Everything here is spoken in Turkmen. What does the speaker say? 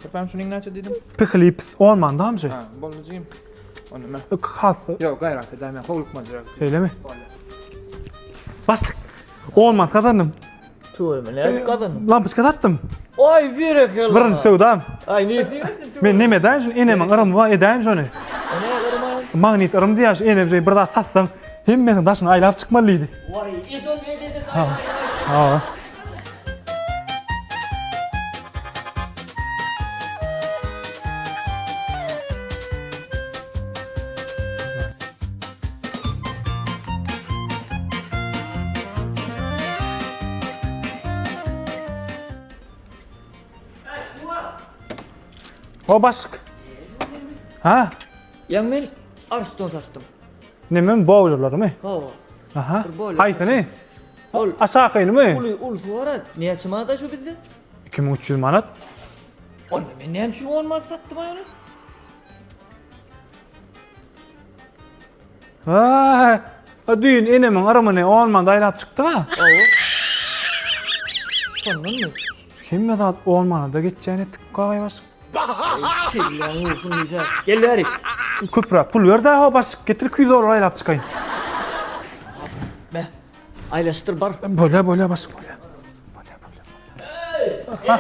Köpem şunuň näçe diýdim? Philips 10 manat amca. Ha, boldy jigim. Onda men. Hassa. Ýok, gaýrat edäý men howlukmajyrak. Şeýlemi? Bas. 10 manat gazandym. Tüweleme nädip gazandyň? Lampoçka satdym. Oý berekella. Birinji söwdam. Aý nesip etsin tüweleme. Men neme edäýin şuny enemiň yrymy bar edäýin şony. O ne yrymy? Magnit yrym diýýär şu enem şeý bir zat satsaň hemmesini daşyny aýlap çykmaly diýdi. Waý et ony et et et. Aý aý aý. Ha. O başlyk. Ha? Ýa men Arston satdym. Neme bowlerlerimi? Hawa. Aha. Bir bowler. Haýsyny? Ol Aşakynymy? uly ulusy bar. Näçe manat şu bizde? 2300 manat. Onda men näme üçin 10 manat satdym aý ony? Ha, düýn enemiň yrymyny 10 manat aýlap çykdy-a. Hawa. Şondanmy? Hemme zat 10 manada geçýän etdik gagaý başlyk. Çilläň ursun diýse. Gel bäri. Köpräk pul ber daha başlyk getir 200 dollar aýlap çykaýyn. Be. Aýlaşdyr bar. Bolýa bolýa başlyk bolýa. Bolýa bolýa.